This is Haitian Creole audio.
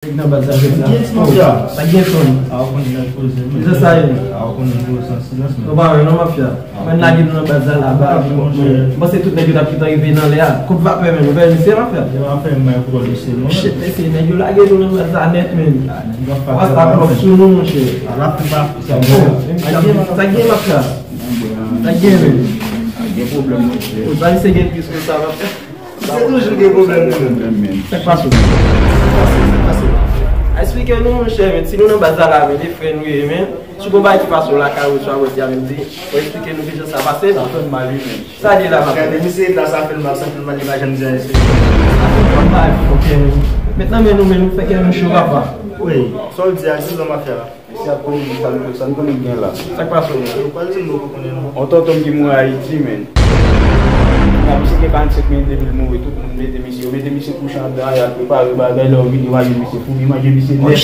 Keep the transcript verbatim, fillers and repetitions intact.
Nèg nan baz la jodi a. Yes, mafya. Sa gen ton. A, ou konn nèg poze, men. Jan sa ye? A, ou konn nèg poze an silans, men. Nou pa wè non, mafya. Mwen lage nou nan baz la, la, ba, mwen panse tout nèg yo t ap kite rive nan lè a. Kout vapè, men, nou wè misye, mafya. Yo, mafya, mwen, pou misye, non. Shit, mesye, nèg yo lage nou nan baz la nèt, men. Wasta blòk sou nou, monchè. A, la, pou pa. Sa gen, sa gen, mafya. Sa gen, men. Gen pwoblèm, monchè. Ou pa misye gen plis ke sa, mafya. Se toujou gen pwoblèm, nou menm. Sa k pase? Sa k pase? Sa k pase? A, eksplike nou, monchè, men. Si nou nan baz la, la, men, de frè nou ye, men. Si w gon bagay ki pase w lakay ou, swa jodi a menm, di, ou eksplike nou kijan sa pase. Sa fè m mal, wi, men. Sa gen la, mafya? Gade, misye, la, sa fè l mal, sa fè l mal, li pa janm di anyen, se. Sa fè m mal, ok, men. Mentnan, men nou, men nou, fè kè nou cho, papa. Wi, sa w di a, se sa, mafya. Mesye ap konnen nou, sa nou, sa nou konnen gen la. Sa k pase w? Yo pa di m nou pa konnen, non. On tonton m ki mouri Ayiti, men. Nan misye gen karannsenk minit depi l mouri, tout moun mete misye, yo mete misye kouche anndan, y al prepare bagay, lè yo vini, yo pa jwenn misye, foumi manje misye nèt.